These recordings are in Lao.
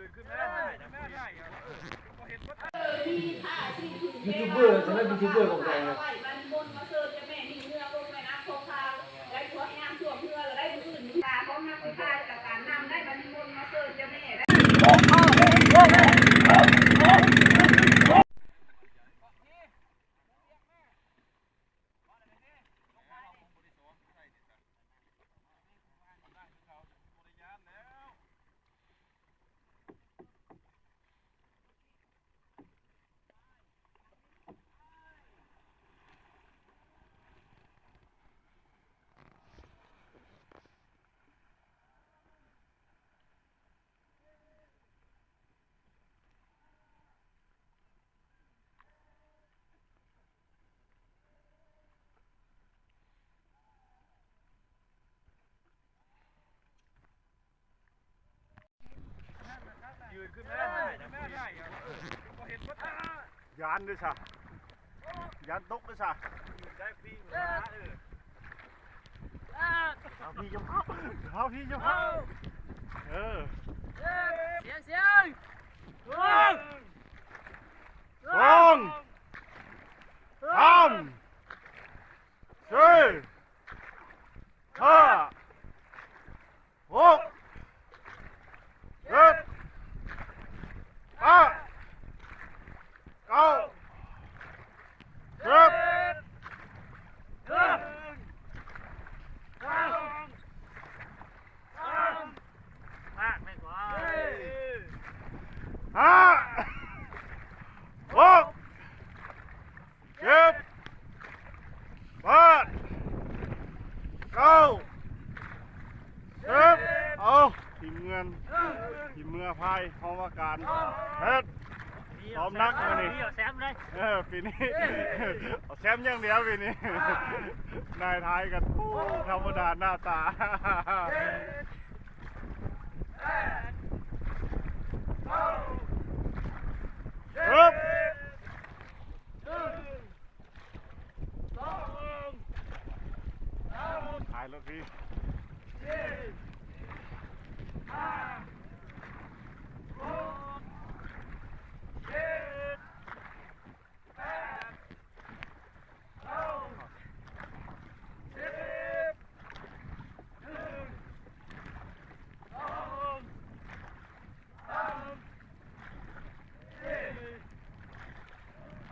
ຢູທູບເບີ ສຳລັບຢູທູບເບີຂອງໄທນະ. ຍານເດ້ຊະ ຢ້ານຕົກເດ້ຊະ. ເອົາພີ່ເຈົ້າພາບ ເອົາພີ່ເຈົ້າພາບ ເອີ ສຽງ ສຽງ ສອງ ສາມ ສີ່ ຫ້າ ຫົກ ເຈັດ ແປດ ເກົ້າ ສິບ ຫ້າ ຫົກ ເຈັດ ແປດ ເກົ້າ ສິບ ເອົາ ທີມເມືອງ ທີມເມືອງພາຍ ຫ້ອງວ່າການ ເຮັດ ຊ້ອມໜັກມື້ນີ້ ເອົາແຊມເລີຍ ເອີ ປີນີ້ ເອົາແຊມຢ່າງດຽວປີນີ້ ນາຍທາຍກັນ ໂອ້ ທຳມະດາໜ້າຕາ ເອີບ ຂາຍລົດພີ້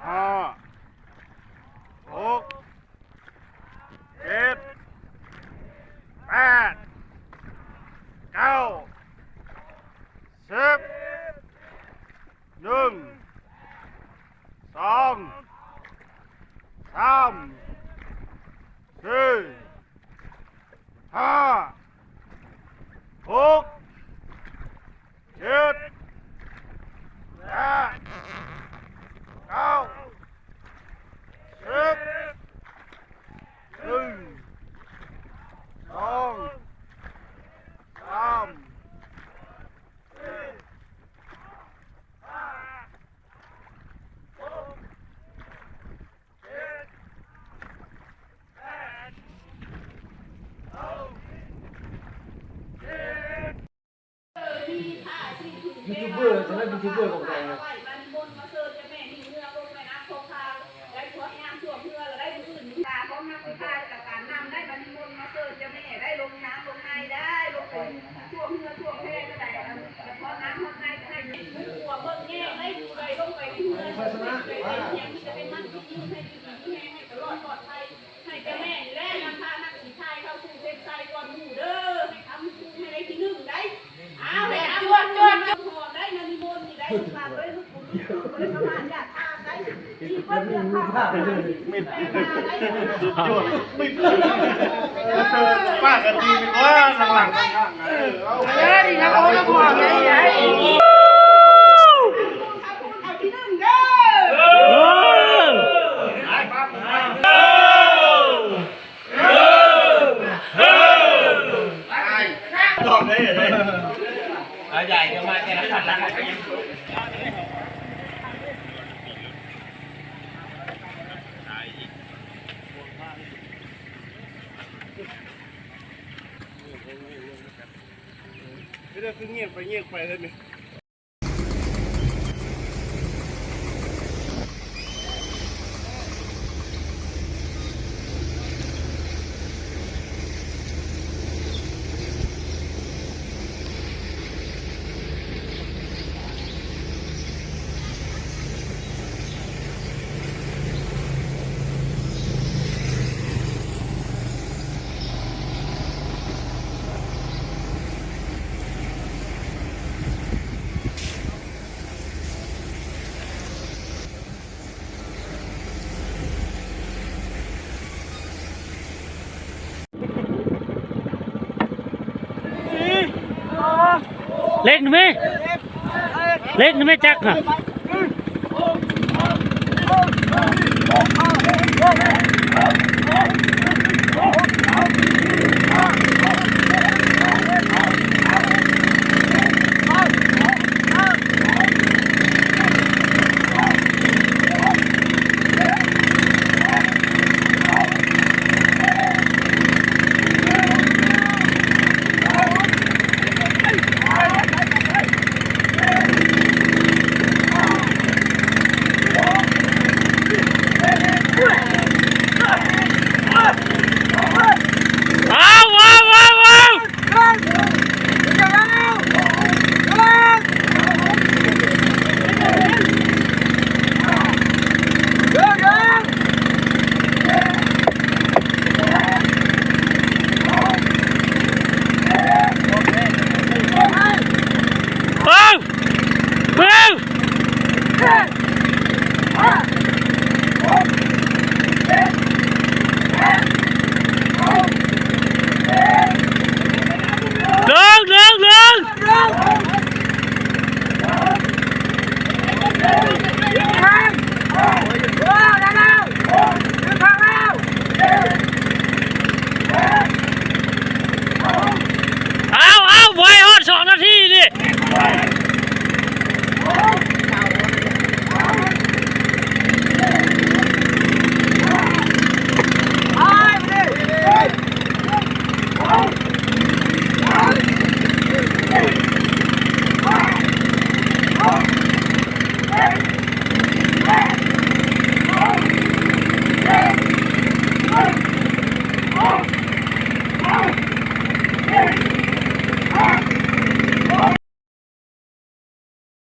ຫ້າ ຫົກ ເຈັດ ແປດ ເກົ້າ ສິບ ໜຶ່ງ ສອງ ສາມ ສີ່ ຫ້າ ຫົກ ເຈັດ ແປດ ເກົ້າ ສິບ ໜຶ່ງ ສອງ ສາມ ສີ່ ຫ້າ ຫົກ ເຈັດ ແປດ ເກົ້າ ສິບ ຢູທູບເບີ ສຳລັບຢູທູບເບີຂອງໄທນະ. ໃຫ້ເຈົ້າແມ່ນີ້ແຫຼະນຳພານັກສີໄທເຂົ້າສູ່ເສັ້ນໄຊກ່ອນໝູ່ເດີ ໃຫ້ຄຳຄູໃຫ້ໄດ້ທີໜຶ່ງໄດ໋. ອ້າວ ໃຫ້ຄຳ ຈວດ ຈວດ ຈວດ ໄດ້ນະນິມົນນີ້ໄດ້ ລູກຫຼານເອີຍ ລູກບຸນລູກຄຸນບໍ່ໄດ້ປະມາດຢາກທານໄດ໋ ທີ່ເພິ່ນເລືອກເຂົ້າມາຊິແມ່ນມາໄດ້ ສຸດຍອດ ປາກກະຕີນວ່າ ຫຼັງໆ ເອີ ເອົາ ເອີ ດີນະ ໂອ້ ນະ ພໍ່ ໃຫຍ່ ໃຫຍ່ ເອົາທີໜຶ່ງເດີ ເອີ ລອບເດ້ ເອົາໃຫຍ່ຂຶ້ນມາແຕ່ລະຄັນລະຄັນ ເປັນຫຍັງຄືງຽບໄປງຽບໄປເລີຍນີ້? ເລັ່ງໜ່ອຍແມ່ ເລັ່ງໜ່ອຍແມ່ຈັກຫັ້ນ.